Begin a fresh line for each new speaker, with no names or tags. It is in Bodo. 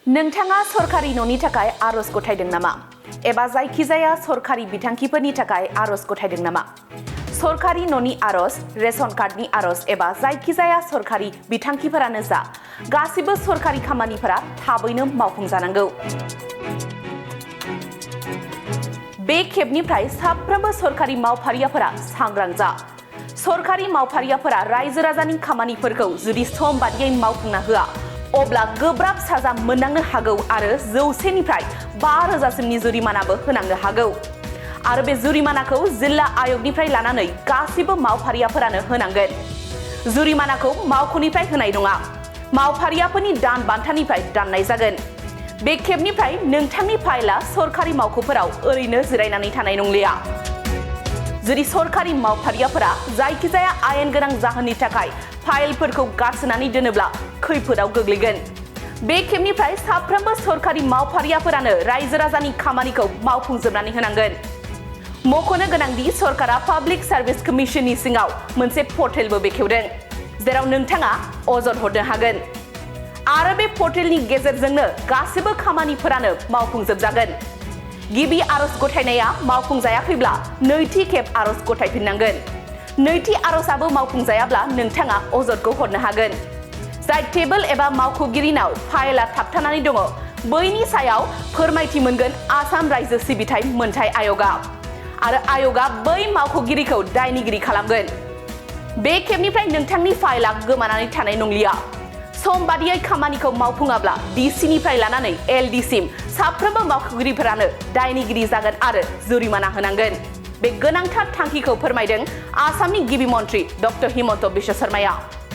नोंथाङा सरकारि न'नि थाखाय आर'ज गथायदों नामा? एबा जायखिजाया सरकारि बिथांखिफोरनि थाखाय आर'ज गथायदों नामा? सरकारि न'नि आर'ज, रेशन कार्डनि आर'ज एबा जायखिजाया सरकारि बिथांखिफोरानो जा, गासिबो सरकारि खामानिफोरा थाबैनो मावफुंजानांगौ। बे खेबनिफ्राय साफ्रोमबो सरकारि मावफारियाफोरा सांग्रां जा। सरकारि मावफारियाफोरा रायजो राजानि खामानिफोरखौ जुदि सम बादियै मावफुंना होआ, अब्ला गोब्राब साजा मोननांनो हागौ आरो 100 निफ्राय 5,000 सिमनि जुरिमानाबो होनांनो हागौ। आरो बे जुरिमानाखौ जिल्ला आय'गनिफ्राय लानानै गासिबो मावफारियाफोरानो होनांगोन। जुरिमानाखौ मावख'निफ्राय होनाय नङा, मावफारियाफोरनि दान बान्थानिफ्राय दाननाय जागोन। बे खेबनिफ्राय नोंथांनि फाइलआ सरकारि मावख'फोराव ओरैनो जिरायनानै थानाय नंलिया। जुदि सरकारि मावफारियाफोरा जायखिजाया आयेन गोनां जाहोननि थाखाय फाइलफोरखौ गारसोनानै दोनोब्ला खैफोदाव गोग्लैगोन। बे खेबनिफ्राय साफ्रोमबो सरकारि मावफारियाफोरानो रायजो राजानि खामानिखौ मावफुंजोबनानै होनांगोन। मख'नो गोनांदि सरकारा पाब्लिक सार्भिस कमिशननि सिङाव मोनसे पर्टेलबो बेखेवदों, जेराव नोंथाङा अजद हरनो हागोन। आरो बे पर्टेलनि गेजेरजोंनो गासिबो खामानिफोरानो मावफुंजोबजागोन। गिबि आर'ज गथायनाया मावफुंजायाखैब्ला नैथि खेब आर'ज गथायफिननांगोन। नैथि आर'जआबो मावफुंजायाब्ला नोंथाङा अजदखौ हरनो हागोन। जाय टेबोल एबा मावख'गिरिनाव फाइलआ थाबथानानै दङ, बैनि सायाव फोरमायथि मोनगोन आसाम रायजो सिबिथाय मोनथाय आय'गआ। आरो आय'गआ बै मावख'गिरिखौ दायनिगिरि खालामगोन। बे खेबनिफ्राय नोंथांनि फाइलआ गोमानानै थानाय नंलिया। सम बादियै खामानिखौ मावफुङाब्ला डिसिनिफ्राय लानानै एलडिसिम साफ्रोमबो मावख'गिरिफोरानो दायनिगिरि जागोन आरो जुरिमाना होनांगोन। बे गोनांथार थांखिखौ फोरमायदों आसामनि गिबि मन्थ्रि डक्टर हिमन्त बिश्व शर्माया।